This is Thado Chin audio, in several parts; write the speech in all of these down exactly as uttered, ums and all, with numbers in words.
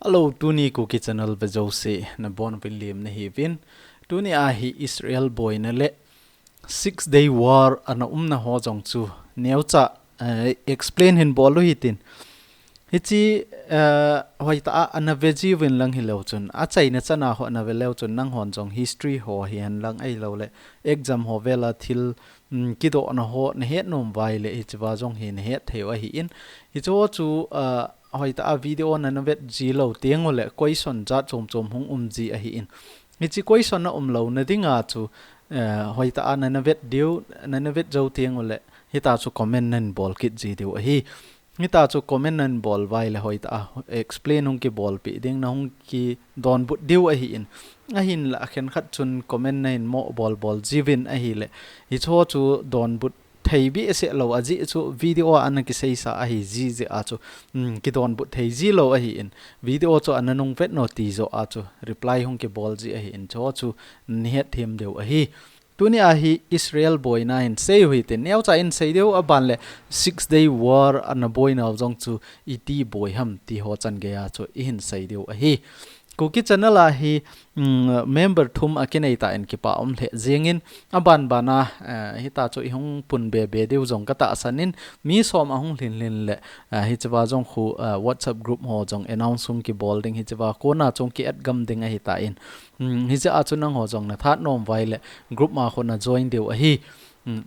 Hello, tuni Kuki Channel ve jouse nabonchauvin lim nahiuvin. Tuni a hi Israel boina le Six Day War ana umna ho jong chu neocha, eh, explain hin bol u hitin. Hiche, eh, hoitah a ana ve jiuvin lang hileu chun, achaina chan a ho ana ve leu chun, nanghon jong history ho hihen lang ahilouleh exam ho vel a thil, mm, kidohna ho nahet nom uva ahileh hichea jong hi nahet thei u ahin. Hiche ho chu, eh, hoitah a video nana vet ji lou teng uleh question jat chom chom hung um ji ahin. Hiche question a umlouna dinga chu, eh, hoitah a nana vet diu, nana vet jou teng uleh hitia chu comment nahin bol kit ji diu ahi. Hitia chu comment nahin bol uva ahileh hoitah a explain hung kibolpeh ding, nahung kidonbut diu ahin. Ahinlah akhenkhat chun comment nahin mo bol bol jiuvin ahileh hiche ho chu donbut thei behseh lou, ajeh chu video a ana kiseisa ahi jeh a chu, mm, kidonbut thei ji lou ahin. Video chu ana nung vet un ti joh a chu reply hung kibol ji ahin, hiche ho chu nahet them diu ahi. Tuni a hi Israel boina hin sei u hitin, neocha in sei diu, aban le Six Day War ana boinau jong chu iti boi ham ti ho chan geiya chu ihin sei diu ahi. Kuki Channel a hi, mm, member thum akinei tan kipa um lheh jengin, aban ban a, eh, hitia chu ihung pun be be diu jong katahsan in, mi som ahung lhin lhin leh, eh, hichea jong khu, eh, WhatsApp group ho jong announce hung kibol ding, hichea kona chung ki add gam ding ahitan. Hmm, hijeh a chu nangho jong nathat nom uva ahileh group ma khu najoin diu ahi. Hmm.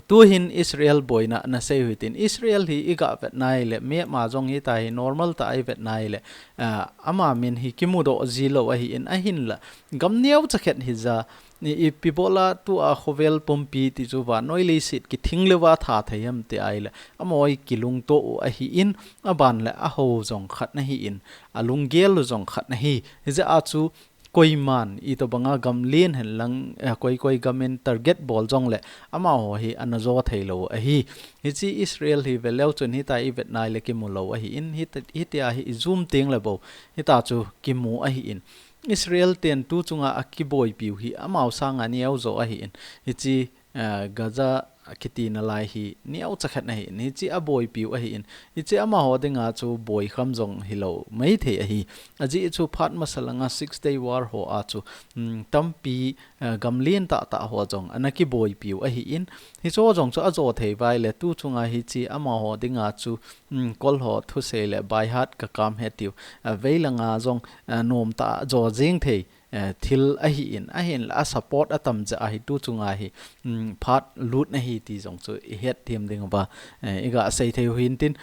Tuhin Israel boina nasei u hitin, Israel hi iga vet uva ahileh, map ma jong hitia hi normal tah a ivet uva ahileh, ah, ama min hi kimudoh ji lou ahin, ahinlah gam neocha khat hija, i, ipi bol a tua khovel pumpi ti chu vannoi leiset kithing leuva tha thei ham ti ahileh, amaho hi kilungto u ahin, aban le aho jong khat ana hin, alunggel u jong khat ana hi. Hijeh a chu koiman itobanga gam len hen lang, eh, koi koi gam in target bol jongleh amaho hi ana jo thei lou ahi. Hiche Israel hi ve leu chun hitia ivet uva ahileh kimu lou ahin, hiti, hitia hi ijum teng le bou hitia chu kimu ahin. Israel ten tu chunga akiboipiu hi amau sanga neo jo ahin. Hiche, eh, Gaza kiti nalai hi neocha khat ana hin, hiche aboipiu ahin, hiche amaho dinga chu boi kham jong hilou maithei ahi. Ajeh chu phat masa langa Six Day War ho a chu, mm, tampi, eh, gam len tah tah ho jong ana kiboipiu ahin, hiche ho jong chu ajo thei uva ahileh tu chunga hiche amaho dinga chu, mm, kol ho thusei le by heart kakam e tiu, eh, vei langa jong, eh, nom tah a jo jeng thei, eh, thil ahin, ahinlah asupport atam jeh a hi tu chunga hi, mm, phat lut ana hi ti jong chu ihet them ding uva, eh, iga sei thei u hintin.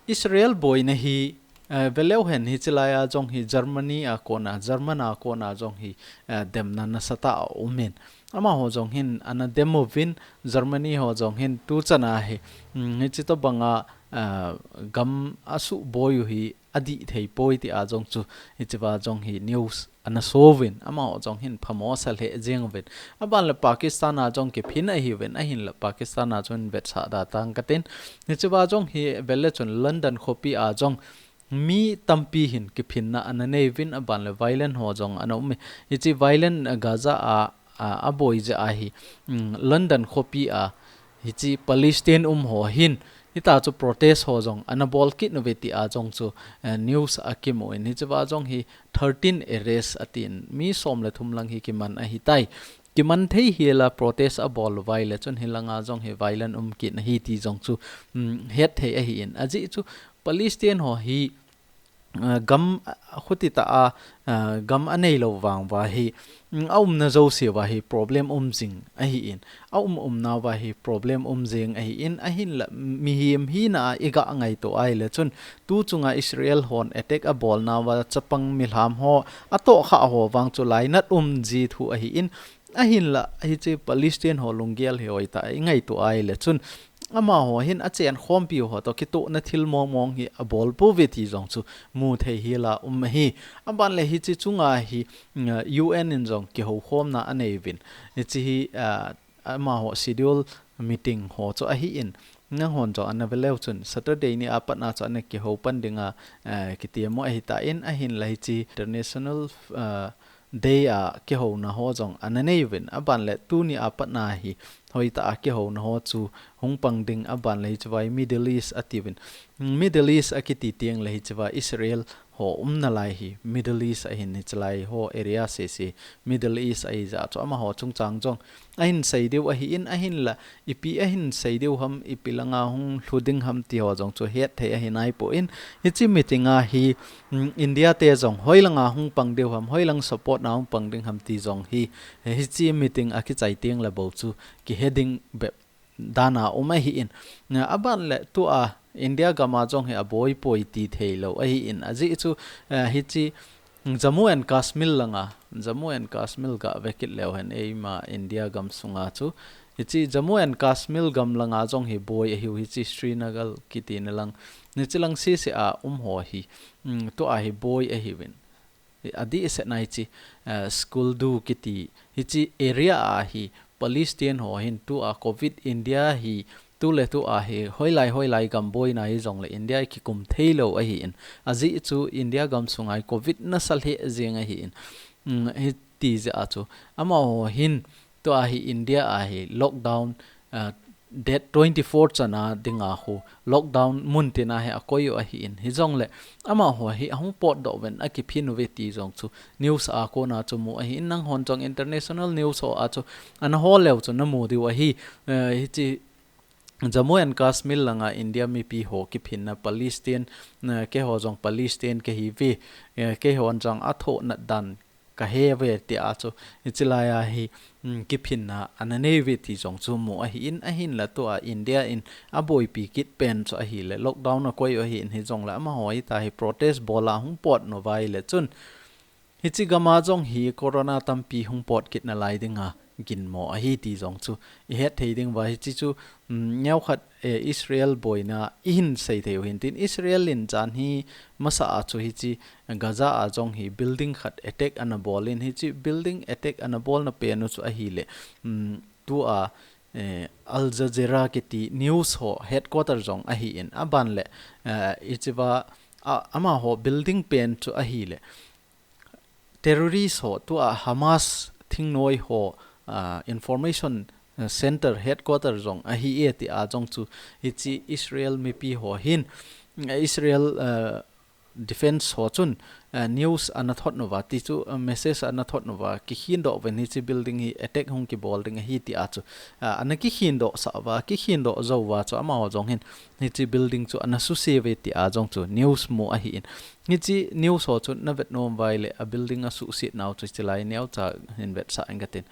Israel boina hi, eh, ve leu hen hiche laiya jong hi Germany a kona, German a kona jong hi, eh, demna nasatah a um in. Amaho jong hin ana dem uvin, Germany ho jong hin tu chan a hi, mm, hiche tobanga, eh, gam asuhboi u hi adih thei poi tia jong chu, hichea jong hi news ana so uvin, amaho jong hin phamo asa lheh jeng uvin. Aban le Pakistan a jong kiphin ahiuvin, ahinlah Pakistan a chun vetsah da tang katin. Hichea jong hi ve le chun London khopi a jong mi tampi hin kiphinna ana nei uvin, aban le violent ho jong ana um e. Hiche violent, eh, Gaza a, a, aboi jeh a hi, mm, London khopi a, hiche Palestine um ho hin, hitia chu protest ho jong ana bol kit uve tia jong chu, eh, news akimu in, hichea jong hi thirteen arrest atin, mi som le thum lang hi kiman ahitai. Kiman thei hiela protest abol uva ahileh chun hilanga jong hi violent um kit ana hi ti jong chu, mm, het thei ahin. Ajeh chu Palestine ho hi, ah, gam, ah, khuti tah a, ah, gam anei lou vang uva hi, mm, aumna jouse uva hi problem um jing ahin, aum umna uva hi problem um jing ahin, ahinlah mihem hina a iga ngaito ahileh chun tu chunga Israel hon attack abolna uva chapang milham ho atohkhah ho vang chu lainat um ji thu ahin, ahinlah hiche Palestine ho lunggel hi hoitah a ingaito ahileh chun amaho hin achenkhompiu ho toh kitohna thil mong mong hi abol pouve ti jong chu mu thei hiela um ahi. Aban le hiche chunga hi, mm, U N in jong kihoukhomna anei uvin. Hiche hi, ah, amaho schedule meeting ho chu ahin. Nanghon jong ana ve leu chun Saturday ni a pat a chu ana kihou pan dinga, ah, kitiam u ahitan, ahinlah hiche International, ah, Day a kihouna ho jong ana nei uvin. Aban le tuni a pat a hi, hoitah a kihouna ho chu hung pang ding, aban le hiche va hi Middle East atiuvin. Middle East akiti teng le hiche va Israel ho umna lai hi Middle East ahin, hiche lai ho area sese Middle East ahi jeh a chu amaho chungchang jong ahin sei diu ahin, ahinla ipi ahin sei diu ham, ipi langa hung lhu ding ham ti ho jong chu het thei ahi naipon, hiche meeting a hi, mm, India te jong hoi langa hung pang diu ham, hoi lang support na hung pang ding ham ti jong hi, hiche meeting akichai teng le bou chu kihe ding bep dan a um ahin. Aban le tua India gam a jong hi aboi poi ti thei lou ahin. Ajeh chu, eh, hiche Jammu and Kashmir langa, Jammu and Kashmir gah ve kit leu hen eima India gam sunga chu. Hiche Jammu and Kashmir gam langa jong hi boi ahiu, hiche Srinagar kiti na lang. Hiche lang sese a um ho hi, mm, tua hi boi ahiuvin. Adeh seh na hiche, eh, Skardu kiti, hiche area a hi Palestine ho hin tua covid India hi tu le tu a hi hoilai, hoilai gam boina hi jong le India hi kikum thei lou ahin. Ajeh chu India gam sunga hi covid nasa lheh jeng ahin. Mm, hiti jeh a chu amaho hin tua hi India a hi lockdown, ah, date twenty-four chana dinga khu lockdown mun tina hi akoi u ahin. Hijong le amaho hi ahung potdoh uvin akiphin uve ti jong chu news a kona chu mu ahin. Nanghon jong international news ho a chu ana hol leu chu namu diu ahi. Eh, hiche Jammu and Kashmir langa India mipi ho kiphinna Palestine, eh, keiho jong Palestine kahiuve, eh, keihon jong athoh nat dan kahe uve tia chu, hiche lai a hi, mm, kiphinna ana nei uve ti jong chu mu ahin, ahinla tua India in aboipi kit pen chu ahile, lockdown akoi u ahin, hijong le amaho hitia hi protest bol a hung pot nauva ahile chun, hiche gam a jong hi corona tampi hung pot kit nalai dinga ginmo ahi ti jong chu ihet thei diu va, hiche chu, mm, neokhat, eh, Israel boina ihin sei thei u hin tin, Israel in jan hi masa a chu hiche Gaza a jong hi building khat attack ana bol in, hiche building attack ana bolna pen u chu ahile, mm, tua, eh, Al Jazeera kiti news ho headquarter jong ahin, aban le, eh, hiche va, a, amaho building pen chu ahile terrorist ho tua Hamas thingnoi ho, ah, information, ah, center headquarter jong ahi e tia jong chu hiche Israel mipi ho hin, ah, Israel, ah, defense ho chun, ah, news ana thot nauva ti chu, ah, message ana thot nauva kikhin doh uvin hiche building hi attack hung kibol ding ahi tia chu, ah, ana kikhin doh sah uva, kikhin doh jou uva chu amaho jong hin hiche building chu ana suse uve tia jong chu news mu ahin. Hiche news ho chu navet nom uva ahile, a building asuhset nau chu hiche lai neocha hin vetsah inge katin.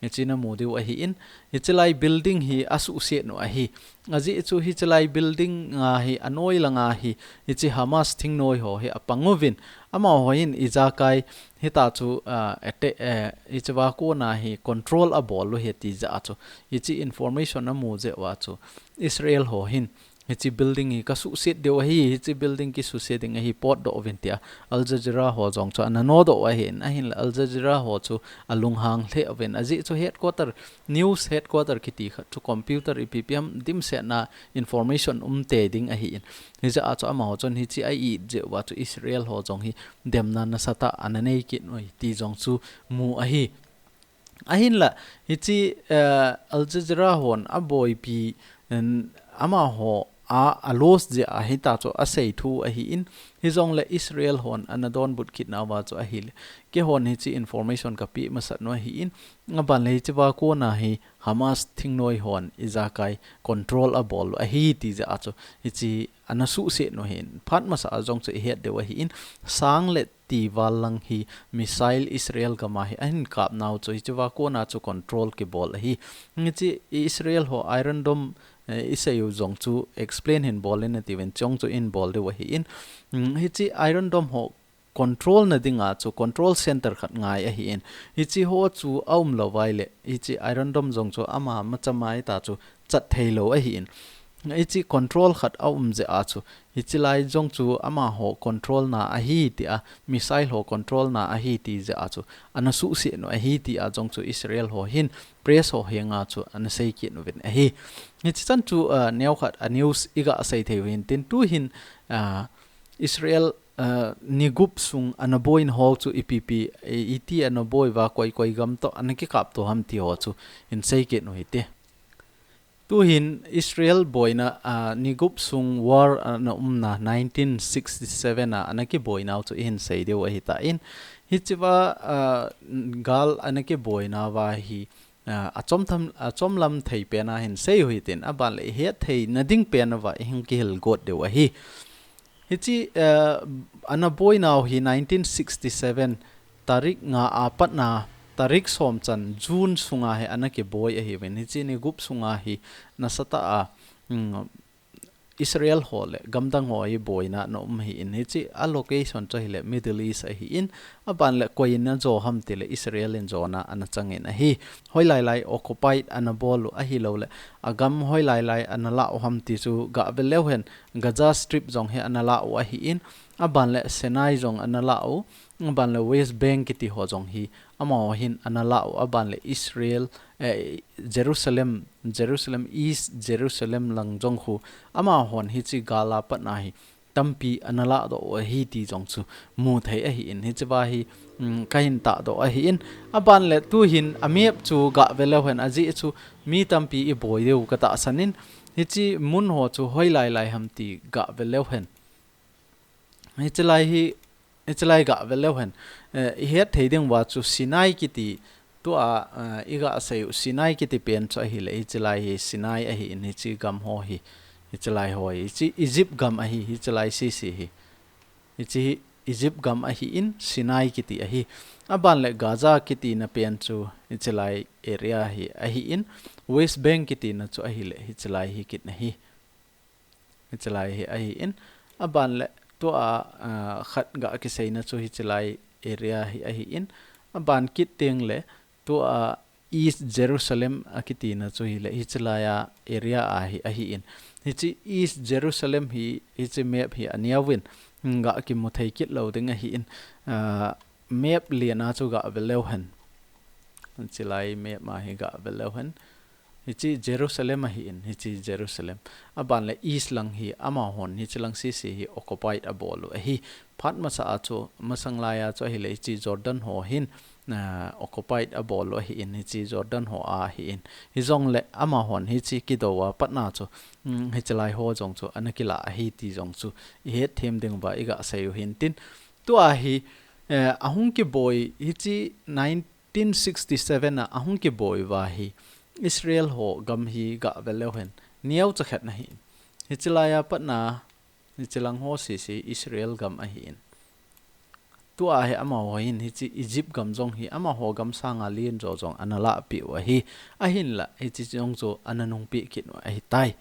Hiche namu diu ahin, hiche lai building hi asuhset u ahi. Ajeh chu hiche lai building a hi anoi langa hi, hiche Hamas thingnoi ho hi apang uvin, amaho hin ijakai hitia chu, ah, attack, eh, hiche va kona hi control abol u ahi ti jeh a chu, hiche information amu jeh uva chu Israel ho hin, hiche building hi kasuhset diu ahi, hiche building kisuse ding ahi, potdoh uvin tia Al Jazeera ho jong chu ana nodoh u ahin, ahinla Al Jazeera ho chu alunghang lheh uvin, ajeh chu headquarter, news headquarter kiti khat chu computer ipi ipi ham dimset na information um tei ding ahin. Hijeh a chu amaho chun hiche a-it jeh uva chu Israel ho jong hi demna nasatah ana nei kit u ahi ti jong chu mu ahi. Ahinla, hiche, eh, Al Jazeera hon aboipi, en, amaho a, a loss jeh a hitia chu asei thu ahin, hijong le Israel hon ana donbut kit nauva chu ahile, keihon hiche information kapeh masat u ahin, aban le hiche va kona hi Hamas thingnoi hon ijakai control abol u ahi ti jeh a chu, hiche ana suhset u ahin, phat masa a jong chu ihet diu ahin, sang le ti val lang hi missile Israel gam a hi ahin kap nau chu hiche va kona chu control kibol ahi. Hiche Israel ho Iron Dome, eh, isei u jong chu explain hin bol in atiuvin, chong chu in bol diu ahin. Mm, hiche Iron Dome ho control na dinga chu control center khat ngai ahin. Hiche ho chu aum lou uva ahile, hiche Iron Dome jong chu ama machama hitia chu chat thei lou ahin. Hiche control khat aum jeh a chu, hiche lai jong chu amaho control na ahi tia, missile ho control na ahi ti jeh a chu, ana suhset u ahi tia jong chu Israel ho hin press ho henga chu ana sei kit uvin ahi. Hiche chan chu, ah, neokhat a news iga sei thei u hin tin, tu hin, ah, Israel, ah, ni gup sung ana boina ho chu ipi ipi, i, iti ana boi uva, koi koi gam toh ana kikap to ham ti ho chu hin sei kit u hite. Tuhin Israel boina, ah, ni gup sung war, ah, ana umna nineteen sixty-seven a ana kiboinau chu ihin sei diu ahitan. Hichea, ah, gal ana kiboinauva hi, ah, achom tham, achom lam thei pena hin sei u hitin, aban le ihet theina ding pena uva ihin kihil got diu ahi. Hiche, eh, ana boinau hi nineteen sixty-seven tarik nga a patna tarik som chan June sunga hi ana kiboi ahiuvin. Hiche ni gup sunga hi nasatah a, mm, Israel ho le gamdang ho hi boina ana um ahin, hiche a location chu ahile Middle East ahin, aban le koi in ajo ham tile Israel in jona ana changin ahi. Hoilai lai occupied ana bol u ahilou le, agam hoilai lai ana la u ham ti chu gah ve leu hen, Gaza Strip jong hi ana la u ahin, aban le Sinai jong ana la u, aban le West Bank kiti ho jong hi amaho hin ana la u, aban le Israel, eh, Jerusalem, Jerusalem, East Jerusalem lang jong khu amahon hiche gal a patna hi tampi ana ladoh u ahi ti jong chu mu thei ahin, hichea hi, um, kahin tahdoh ahin, aban le tuhin a map chu gah ve leu hen, ajeh chu mi tampi iboi diu katahsan in, hiche mun ho chu hoilai lai ham ti gah ve leu hen. Hichelai hi, hichelai gah ve leu hen. Eh, ihet thei diu va chu Sinai kiti tua, eh, igah sei u Sinai kiti pen chu ahile, hichelai hi Sinai ahin, hiche gam ho hi, hichelai ho hi, hiche Egypt gam ahi, hichelai sisi hi. Hiche hi Egypt gam ahin, Sinai kiti ahi. Aban le Gaza kiti na pen chu, hichelai area hi ahin, West Bank kiti na chu ahile, hichelai hi kit na hi. Hichelai hi ahin, aban le tua, ah, khat gah kiseina chu hichelai area hi ahin, aban kit teng le tua East Jerusalem akiti na chu hile, hichelai a area a hi ahin. Hiche East Jerusalem hi, hiche map hi aneo in, gah kimu thei kit lou ding ahin, ah, map lian a chu gah ve leu hen. Hichelai map a hi gah ve leu hen. Hiche Jerusalem ahin, hiche Jerusalem. Aban le East lang hi amahon, hiche lang sisi hi occupied abol u ahi. Phat masa a chu, masang lai a chu ahile hiche Jordan ho hin, ah, occupied abol u ahin, hiche Jordan ho ahin. Hijongle amahon hiche kidou a patna chu, um, hichelai ho jong chu ana kila ahi ti jong chu ihet them diu va igah sei u hintin. Tua hi, eh, ahung kiboi hiche nineteen sixty-seven a ahung kiboi uva hi Israel ho gam hi gah ve leu hen, neocha khat na hi. Hichelai a patna, hichelang ho sisi Israel gam ahin. Tua hi amaho hin hiche Egypt gam jong hi amaho gam sanga len jo jong ana lahpeh u ahi. Ahinla hiche jong chu ana nungpeh kit u ahitai.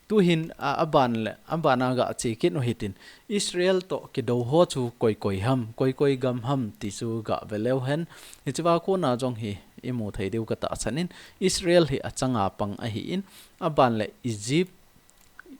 Tuhin a, aban le, aban a gah che kit u hitin, Israel toh kidou ho chu koi koi ham, koi koi gam ham ti chu gah ve leu hen. Hichea kona jong hi imu thei diu katahsan in, Israel hi achanga pang ahin, aban le Egypt,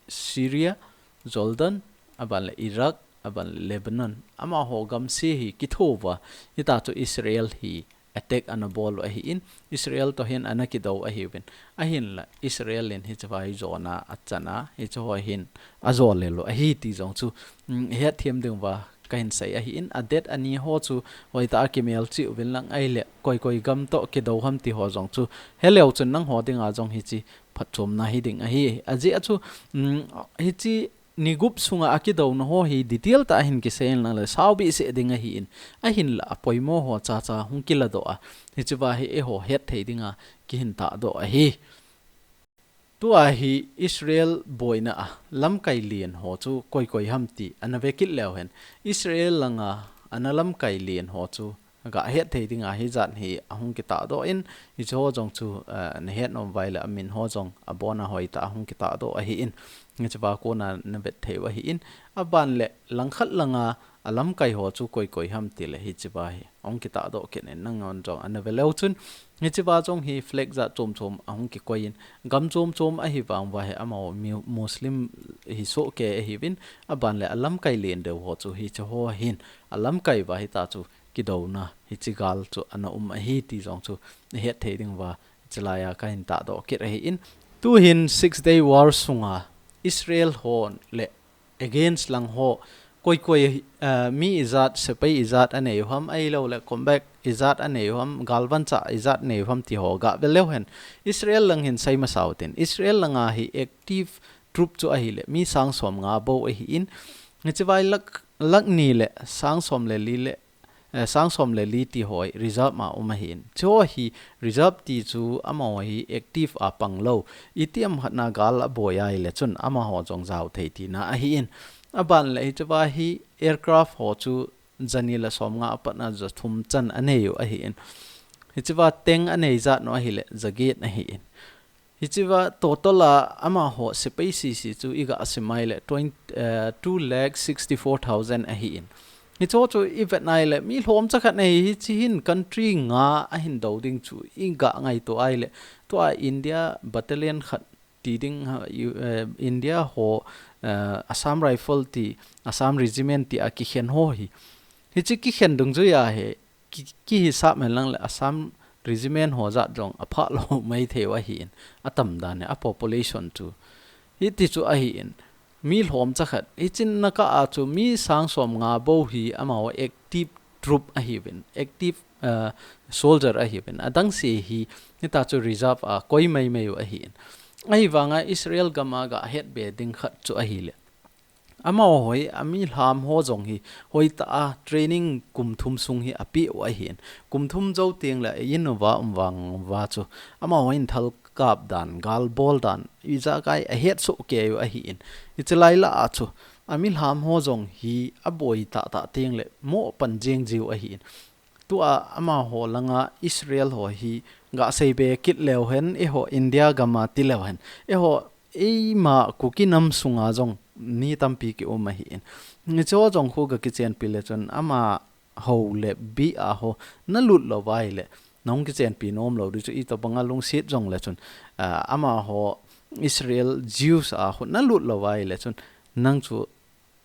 Syria, Jordan, aban le Iraq, aban le Lebanon. Amaho gam se hi kitho uva, hita chu Israel hi attack ana bol u ahin, Israel toh hin ana kidou ahiuvin. Ahinla Israel in hichea hi jona achana, hiche ho hin ajo lel u ahi ti jong chu, um, ihet them diu va kahin sei ahin, a date ani ho chu hoitah a kimel cheh uvin lang ahile, koi koi gam toh kidou ham ti ho jong chu, heleu chun nangho dinga jong hiche phatchomna hi ding ahi. Ajeh chu, um, hiche ni gup sunga akidouna ho hi detail tah a hin kisei in lang le, sao behseh ding ahin, ahinla apoimo ho chacha hung kiladoh a, hichea hi eiho het thei dinga kihin tahdoh ahi. Tua hi Israel boina a lamkai len ho chu koi koi ham ti ana ve kit leu hen, Israel langa ana lamkai len ho chu gah het thei dinga hijat hi ahung kitahdoh in, hiche ho jong chu, eh, nahet nom uva ahile amin ho jong abona hoitah a hung kitahdoh ahin, hichea kona navet thei u ahin, aban le langkhat langa alamkai ho chu koi koi ham tile hichea hi ahung kitahdoh kit in, nanghon jong ana ve leu chun, hichea jong hi flag jat chom chom ahung kikoi in, gam chom chom ahi vang uva hi amaho Mu-, Muslim hi soh kei ahiuvin, aban le alamkai len deu ho chu hiche ho hin alamkai uva hita chu kidouna hiche gal chu ana um ahi ti jong chu ihet thei diu va, hichelai a kahin tahdoh kit ahin. Tuhin Six Day War sunga Israel ho le against lang ho koi koi, eh, mi ijat, sepai ijat anei u ham, ahilou le combat ijat anei u ham, galvanchah ijat anei u ham ti ho gah ve leu hen, Israel lang hin sei masa u tin. Israel langa hi active troop chu ahile mi sang som nga bou ahi in, hiche vai lakh, lakh ni le sang som le li le, eh, sang som le li ti ho hi reserve ma um ahi in. Chu hi reserve ti chu amaho hi active a pang lou. Itiham khat na gal aboi ahile chun amaho jong jao thei tina ahi in. Aban le hiche vai hi aircraft ho chu jani le som nga apat na ja thum chan anei u ahi in. Hiche vai tank anei jat nu ahile ja get ahi in. Hiche vai total a amaho sepai sese chu i gah sim a ahile twenty, eh, two lakh sixty-four thousand ahi in. Hiche chu i vet na ahile mi lhomcha khat nei, hiche hin country nga ahin do ding chu i gah ngaito a ahile tua India battalion khat ti ding ha, you, eh, India ho, eh, Assam Rifle ti, Assam Regiment ti a kikhen ho hi. Hiche kikhen dungjui a hi ki, kihisap hen lang le Assam Regiment ho jat jong apha lou mai thei u ahi in, atam dan hi, a population chu. Hiti chu ahi in, mi lhomcha khat. Hiche na kah a chu mi sang som nga bou hi amaho active troop ahi uvin, active, eh, soldier ahi uvin. Adang se hi, hita chu reserve a koi mai mai u ahi in. Ahivanga Israel gam a gah het be ding khat chu ahile amaho hi ami lham ho jong hi hoitah a training kum thum sung hi apeh u ahi in. Kum thum jou teng le in uva um vang uva chu amaho hin thal kap dan, gal bol dan, ijakai ahet soh kei u ahi in. Hiche lai lah a chu ami lham ho jong hi aboi tah tah teng le mo pan jeng jiu ahi in. Tua amaho langa Israel ho hi gah sei be kit leu hen, eiho India gam a ti leu hen, eiho eima Kuki nam sunga jong mi tampi ki um ahi in. Hiche ho jong khu gah kichenpi le chun amaho le bia ho na lut lou vai le nahung kichenpi nom lou ding chu, itobang a lungset jong le chun, ah, amaho Israel Jews a khu na lut lou vai le chun nang chu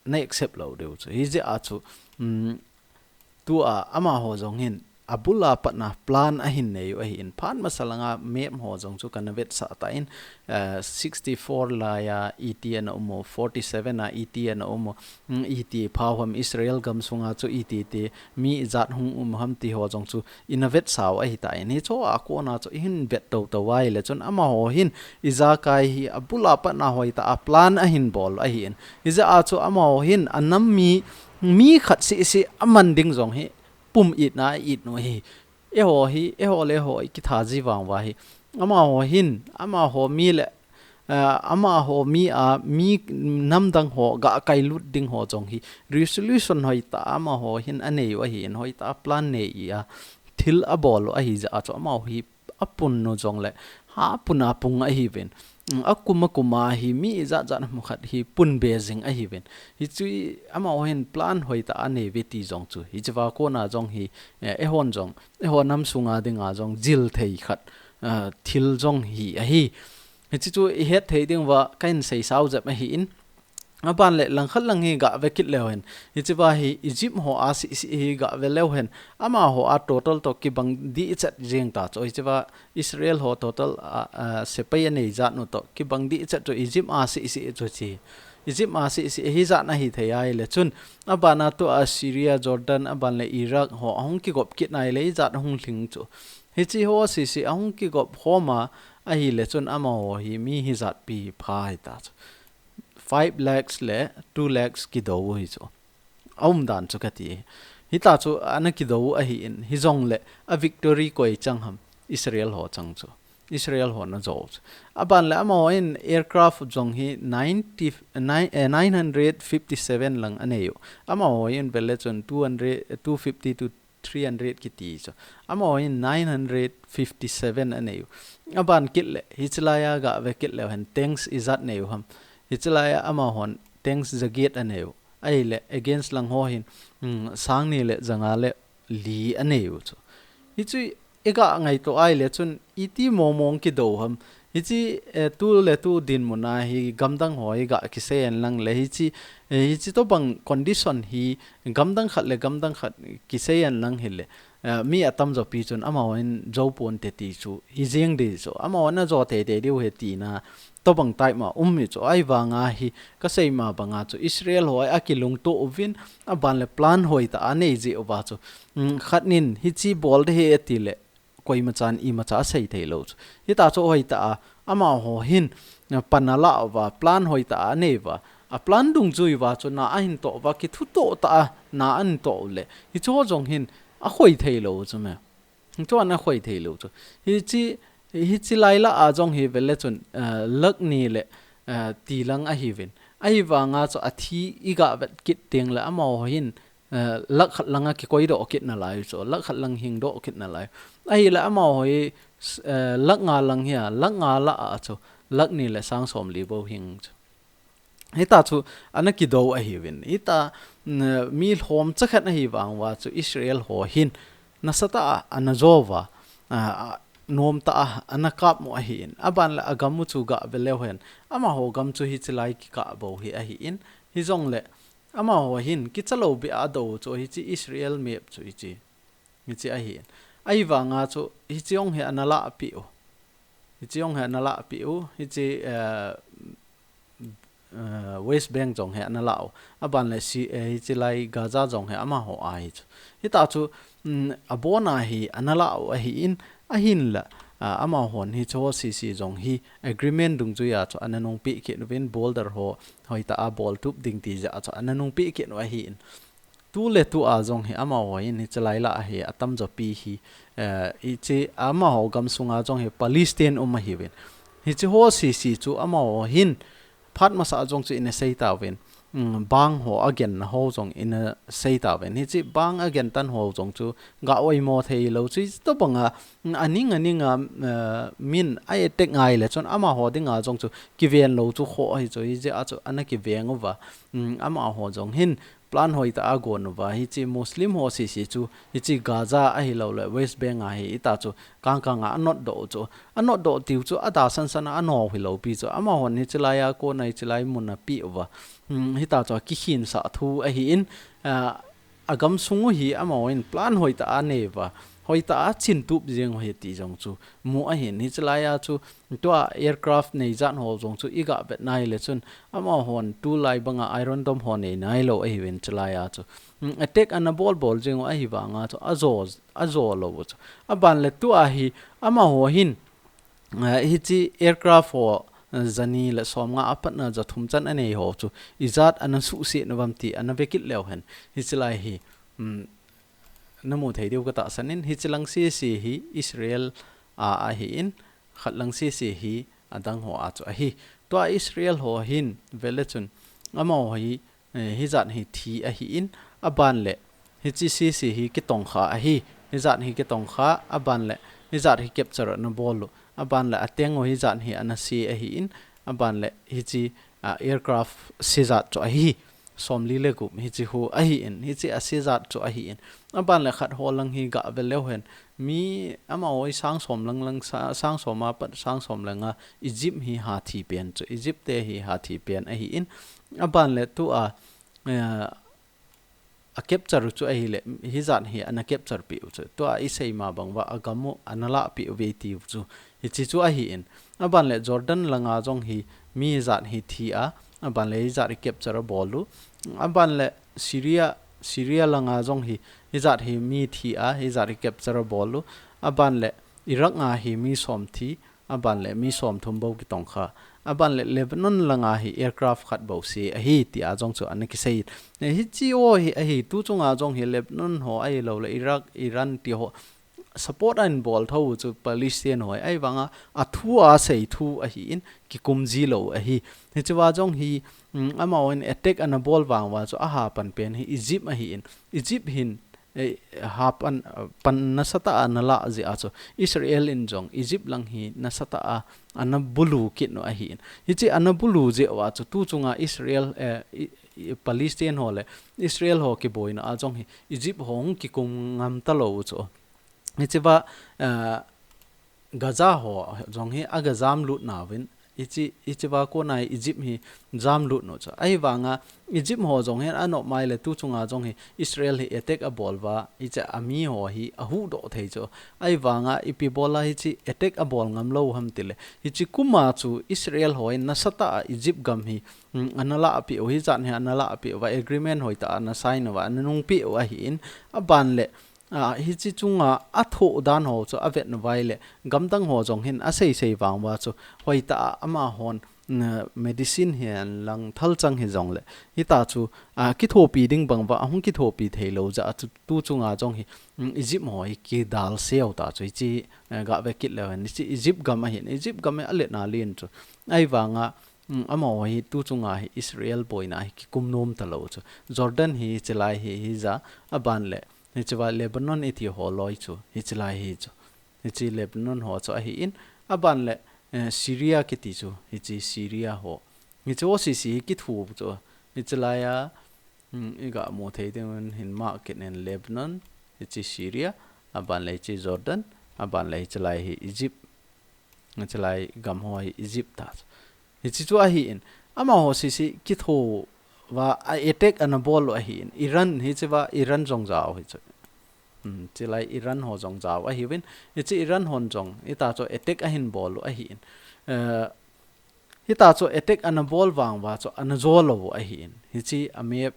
na accept lou diu chu. Hijeh a chu, um, tua amaho jong hin abul a pat na plan ahin nei u ahi in, phat masa langa map ho jong chu kana vetsah tan, eh, sixty-four lai a iti ana um u, forty-seven a iti ana um u, um, iti pha u ham, Israel gam sunga chu iti ti mi ijat hung um u ham ti ho jong chu ina vetsah u ahi tan. Hiche a kona chu ihin vet tou tou a ahile chun amaho hin ijakai hi abul a pat na hoitah a plan ahin bol u ahi in. Hijeh a chu amaho hin anam mi, mi khat seh seh aman ding jong hi pum itna a it u ahi. Eiho hi, eiho le eiho i kitha ji vang uva hi, amaho hin, amaho mi le, eh, amaho mi a, mi namdang ho gah kailut ding ho jong hi resolution hoitah amaho hin anei u ahi in, hoitah a plan nei a thil abol u ahi jeh a chu amaho hi apun u jong le ha pun a pung ahi uvin. Mm, akum akum a hi mi ijat jat mu khat hi pun be jing ahi uvin. Hichu amaho hin plan hoitah anei uve ti jong chu. Hiche a kona jong hi, eh, eihon jong, eiho nam sunga dinga jong jil thei khat, eh, thil jong hi ahi. Hiche chu ihet thei ding uva kahin sei sao jep ahi in. Aban le langkhat lang hi gah ve kit leu hen. Hiche a hi Egypt ho a seh seh hi gah ve leu hen. Amaho a total toh kibang dih chet jeng ta chu. Hiche a Israel ho total a, a, sepai anei jat nu toh kibang dih chet chu Egypt a seh seh chu hiche. Egypt a seh seh hi jat na hi thei ahile chun. Aban a tua Syria, Jordan, aban le Iraq ho ahung kigop kit na ahile ijat ahung lhing chu. Hiche ho seh seh ahung kigop khom a ahile chun amaho hi mi hi jat pi pha hi ta chu. Five lakhs le two lakhs kido u hi chu. Aum dan chu kati. Hita chu ana kido u ahi in, hijong le a victory koi chang ham, Israel ho chang chu. Israel ho na jo chu. Aban le amaho in aircraft jong hi ninety, nine, eh, nine hundred fifty-seven lang anei u. Amaho in bel le chun two hundred, two fifty to three hundred kiti chu. Amaho in nine hundred fifty-seven anei u. Aban kit le, hiche lai a gah ve kit leu hen tanks ijat nei u ham. Hiche lai a amahon tanks jaget anei u. Ahile against lang ho hin, mm, sang ni le janga le li anei u chu. Hichu i gah ngaito ahile chun iti mong mong kidou ham. Hichi, eh, tu le tu dinmun a hi gamdang ho hi ga kisei hen lang le hichi, eh, hichi tobang condition hi gamdang khat le gamdang khat kisei hen lang hile, eh, mi atamjo pi chun amahon jou ponte ti chu hi jeng ding chu. Amahon ajo teitei diu ahi tina tobang type ma um hi chu. Ahivanga hi kasei ma banga chu Israel ho akilungto uvin, aban le plan hoitah anei jeh uva chu. Mm, khat nin hichi bol ding ahi atile, koimachan imacha asei thei lou chu. Hita chu hoitah a, amaho hin, eh, pan ala uva, plan hoitah anei uva. A plan dungjui uva chu na ahin toh uva, kithutoh tah a na ahin toh u le. Hichu jong hin ahoi thei lou chu me. Hichu ana hoi thei lou chu. Hichi, hichi lai lah a jong hi vele chun, eh, lakh ni le, eh, ti lang ahiuvin. Ahivanga chu athi iga vet kit teng le amaho hin, eh, lakh khat langa kikoi doh kit nalai chu, lakh khat lang hing doh kit nalai. Ahile amaho hi, s-, eh, lakh nga lang hi a, lakh nga lah a chu, lakh ni le sang som li bou hing chu. Hita chu ana kidou ahiuvin. Hita, mm, mi lhomcha khat ahivang uva chu Israel ho hin nasatah a ana jou uva, a, a, nomtah a ana kap u ahin. Aban le agam u chu ga ve leu hen, amaho gam chu hichi lai kikah bou hi ahin. Hijongle amaho hin kicha lou beh a adou chu hichi Israel map chu hichi. Hichi ahin. Ahivanga chu hichi jong hi ana lahpeh u. Hichi jong hi ana lahpeh u. Hichi, eh, eh, West Bank jong hi ana lah u. Aban le si, eh, hichi lai Gaza jong hi amaho a hi chu. Hita chu, mm, abon a hi ana lah u ahin, ahinla, ah, amahon hichu ho sese jong hi agreement dungjui a chu ana nungpeh kit uvin border ho hoitah a boltup ding ti jeh a chu ana nungpeh kit u ahin. Tu le tu a jong hi amaho hin hichi lai lah a hi atamjo pi hi, eh, hichi amaho gamsunga jong hi Palestine um ahiuvin. Hichi ho sese chu amaho hin phat masa a jong chu ina sei tauvin. Mm, bang ho agenna ho jong ina sei tauvin. Hichi bang agentan ho jong chu ga oimo thei lou chu hichi tobanga, mm, aning aning a, eh, min a attack ngai le chun amaho dinga jong chu kiven lou chu kho ahi chu hijeh a chu ana kiveng uva. Mm, amaho jong hin plan hoitah a agon uva, hichi Muslim ho sese chu, hichi Gaza ahilou le West Bank a hi, hita chu kang kang a anot doh u chu, anot doh tiu chu, ada san san a ano hilou pi chu, amahon hichi lai a kona hichi lai mun a peh uva. Hmm, hita chu akikhin sah thu ahin, ah, agamsung u hi amahon plan hoitah a anei uva, hoitah a achintup jeng u ahi ti jong chu mu ahin, hichi lai a chu, tua aircraft nei jat ho jong chu iga vet nai le chun, amahon tulai banga Iron Dome ho nei nailou ahiuvin chulai a chu. Mm, attack ana bol bol jing u ahivanga chu ajo, ajo lou u chu. Aban le tua hi amaho hin, eh, hichi aircraft ho, eh, jani le somnga apatna jathum chan anei ho chu ijat ana suhset uvam ti ana vekit leu hen. Hichi lai hi, mm, namu thei diu katahsan in, hichi lang sese hi Israel a ahin, khat lang sese hi adang ho a chu ahi. Tua Israel ho hin vele chun amaho hi, eh, hijat hi thi ahin, aban le hichi sese hi kitongkha ahi. Hijat hi kitongkha, aban le hijat hi capture ana bol u. Aban le ateng u hijat hi ana se ahin, aban le hichi, ah, aircraft sejat chu ahi. Somli le gup hichi ho ahin, hichi asejat chu ahin. Aban le khat ho lang hi ga ve leu hen. Mi amaho hi sang som lang lang sa-, sang som a pat sang som le nga Egypt hi hathi pen chu. Egypt te hi hathi pen ahin. Aban le tua, eh, a capture u chu ahile, hijat hi ana capture peh u chu. Tua isei ma bang uva agam u ana lahpeh uve tiu chu. Hichi chu ahin. Aban le Jordan langa jong hi mi hijat hi thi a, aban le hijat hi capture abol u. Aban le Syria, Syria langa jong hi, hijat hi mi thi a, hijat hi capture abol u. Aban le Iraq a hi mi som thi, aban le mi somthum bou kitongkha. Aban le Lebanon langa hi aircraft khat bou se ahi tia jong chu ana kisei. Eh, hichi ho hi ahi, tu chunga jong hi Lebanon ho ahilou le Iraq, Iran ti ho support ahin bol tho u chu Palestine ho hi, ahivanga athu asei thu ahin kikum ji lou ahi. Hichea jong hi, mm, amahon attack ana bol vang uva chu ahapan pen hi Egypt ahin. Egypt hin, eh, hapan, eh, pan nasatah a ana lah jeh a chu Israel in jong Egypt lang hi nasatah a ana bulu kit u ahin. Hichi ana bulu jeh uva chu tu chunga Israel, eh, i, i, Palestine ho le Israel ho kiboina a jong hi Egypt ho hung kikum ngam talou u chu. Hichea, eh, Gaza ho jong hi aga jamlut nauvin, hiche, hiche va kona hi Egypt hi jamlut nu chu. Ahivanga Egypt ho jong hin anop mai le tu chunga jong hi Israel hi attack abol uva, hiche ami ho hi ahuhdoh thei chu. Ahivanga ipi bola hiche attack abol ngam lou ham tile, hiche kuma chu Israel ho hin nasatah a Egypt gam hi, um, ana lahpeh u, hijat hi ana lahpeh uva, agreement hoitah a ana sign uva, ana nungpeh u ahin, aban le, a, hiche chunga athoh dan ho chu avet nauva ile, gamdang ho jong hin asei sei vang uva chu, hoitah a amahon, mm, medicine hihen lang thalchang hijongle, hitia chu, a, kithopi ding bang uva, ahung kithopi thei lou jeh a chu, tu chunga jong hi, mm, Egypt ho hi kidalseu ta chu, hiche, eh, gave kit leu hen, hiche Egypt gam ahin, Egypt gam hi alet na len chu. Ahivanga, um, amaho hi tu chunga hi Israel boina hi kikum nom talou chu. Jordan hi hichelai hi, hija, aban le, hiche va Lebanon iti ho loi chu, hichelai hi chu. Hiche Lebanon ho chu ahin, aban le, eh, Syria kiti chu, hiche Syria ho. Hiche ho sese hi kithu chu, hichelai a, um, iga mu thei ding un hin mark kit in Lebanon, hiche Syria, aban le hiche Jordan, aban le hichelai hi Egypt. Hichelai gam ho hi Egypt ta chu. Hiche chu ahin, amaho sese kitho uva a attack ana bol u ahin. Iran, hiche va Iran jong jao hi chu. Hmm, hichelai Iran ho jong jao ahiuvin. Hiche Iran hon jong, hitia chu attack ahin bol u ahin. Eh, hitia chu attack ana bol vang uva chu ana jo lou u ahin. Hiche a map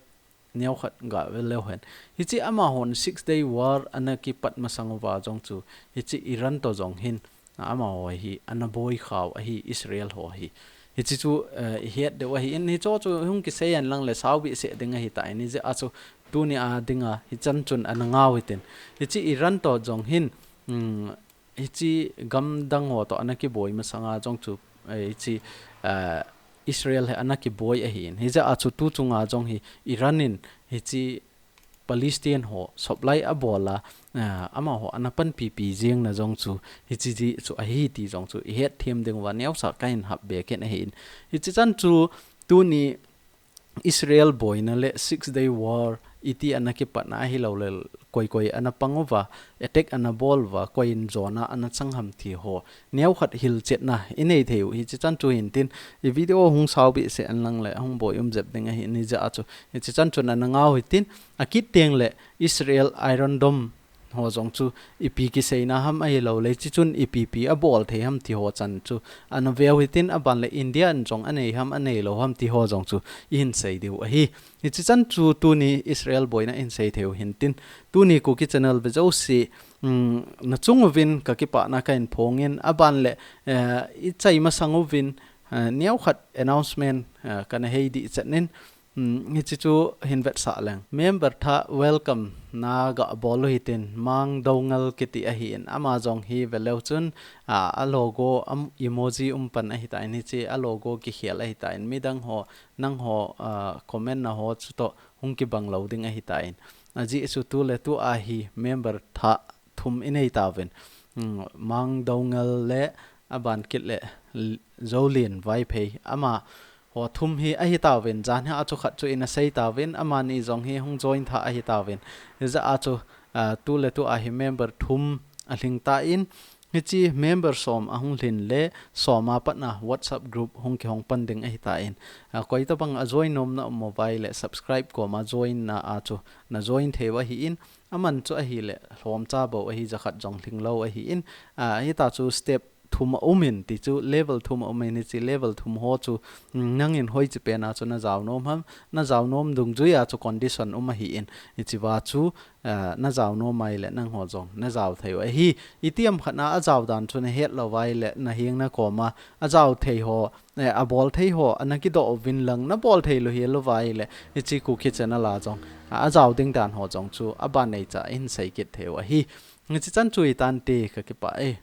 neokhat gave leu hen. Hiche amahon Six Day War ana kipat masang uva jong chu, hiche Iran to jong hin, amaho hi ana boi khau ahi Israel ho hi. Hiche chu, eh, ihet diu ahin, hiche chu hung kisei hen lang le sao behseh ding ahitai, hijeh a chu tuni a dinga hichan chun ana ngau hitin. Hiche Iran to jong hin, um, hiche gamdang ho to ana kiboi masanga jong chu, eh, hiche, eh, Israel hi ana kiboi ahin. Hijeh a chu tu chunga jong hi Iran in hiche Palestine ho supply abol a, eh, amaho ana panpipi jeng na jong chu hiche jeh chu ahi ti jong chu ihet them diu va neocha kahin hap be kit ahin. Hiche chan chu tuni Israel boina le Six Day War iti ana kipatna ahilou le koi koi ana pang uva, attack ana bol uva, koi in jona ana chang ham ti ho neokhat hilchetna inei thei u hiche chan chu hintin, i video hung sao behseh hen lang le ahung boi um jep ding ahin, hijeh a chu hiche chan chun ana ngau hitin, akit teng le Israel Iron Dome ho jong chu ipi kiseina ham ahilou le, hiche chun ipi pi abol thei ham ti ho chan chu ana veu hitin, aban le India in jong anei ham anei lou ham ti ho jong chu ihin sei diu ahi. Hiche chan chu tuni Israel boina ihin sei thei u hintin, tuni Kuki Channel ve jouse, um, na chung uvin ka kipana kahin phong in, aban le, eh, ichai masang uvin, eh, neokhat announcement, eh, kana hei dih chet in, um, hiche chu hin vetsah leng. Member thah welcome na ga bol u hitin, Mang Doungel kiti ahin, ama jong hi ve leu chun, a, a logo, am, emoji um pan ahitan, hiche a logo kikhel ahitan, midang ho, nangho, a, comment na ho chu toh hung kibang lou ding ahitan. Ajeh chu tu le tu a hi member thah thum inei tauvin. Um, Mang Doungel le aban kit le L-, Zolian Vaiphei, amaho thum hi ahi tauvin, jan hi a chu khat chu ina sei tauvin, amani jong hi hung join thah ahi tauvin. Hijeh a chu, a, tu le tu a hi member thum alhing tan, hiche member som ahung lhin le, som a pat na WhatsApp group hung kihong pan ding ahitan. A, koi tabang a join nomna um uva ile subscribe koma join na a chu na join thei u ahin, aman chu ahile lhomcha bou ahi, jakhat jong lhinglou ahin, a, hitia chu step thum aumin, ti chu level thum aumin, hiche level thum ho chu, mm, nangin hoiche pen a chu na jao nom ham, na jao nom dungjui a chu condition um ahin, hiche va chu, eh, na jao nom a ile nangho jong na jao thei u ahi. Itiham khat na a jao dan chu na het lou a ile na heng na koma a jao thei ho, eh, a bol thei ho ana kidoh uvin lang, na bol thei lou hi lou a ile, hiche Kuki Channel a jong, a, a jao ding dan ho jong chu aban neicha in sei kit thei u ahi. Hiche chan chu hitante, ka kipah e.